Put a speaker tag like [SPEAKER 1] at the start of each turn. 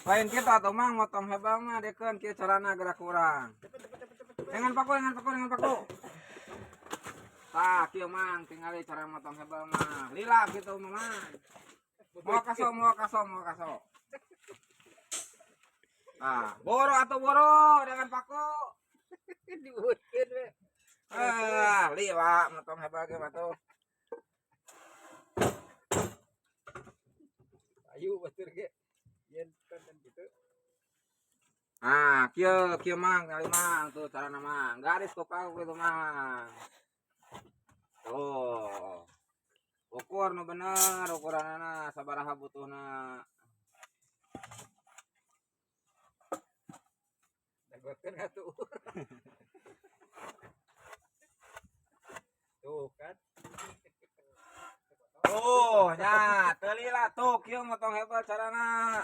[SPEAKER 1] Lain kita atuh Mang motong hebel mah dekeun kieu carana gerak kurang. Dengan paku, dengan paku, dengan paku. Tah, kieu Mang, tingali cara motong hebel mah. Lila gitu mah, Mang. Mau kaso, mau kaso, mau kaso. Ah, boro atau boro dengan paku.
[SPEAKER 2] Dibuatkeun we.
[SPEAKER 1] Ah, lila motong hebel ge mah tuh.
[SPEAKER 2] Ayu batur ge. Yen konten gitu.
[SPEAKER 1] Ah, kieu kieu Mang, kali Mang tuh carana Mang. Garis ku paku gitu Mang. Tuh. Ukur nu bener ukuranana sabaraha butuhna.
[SPEAKER 2] Dagotkeun atuh. Tuh kan.
[SPEAKER 1] Tuh, nya, teu lila tuh kieu motong hebel carana.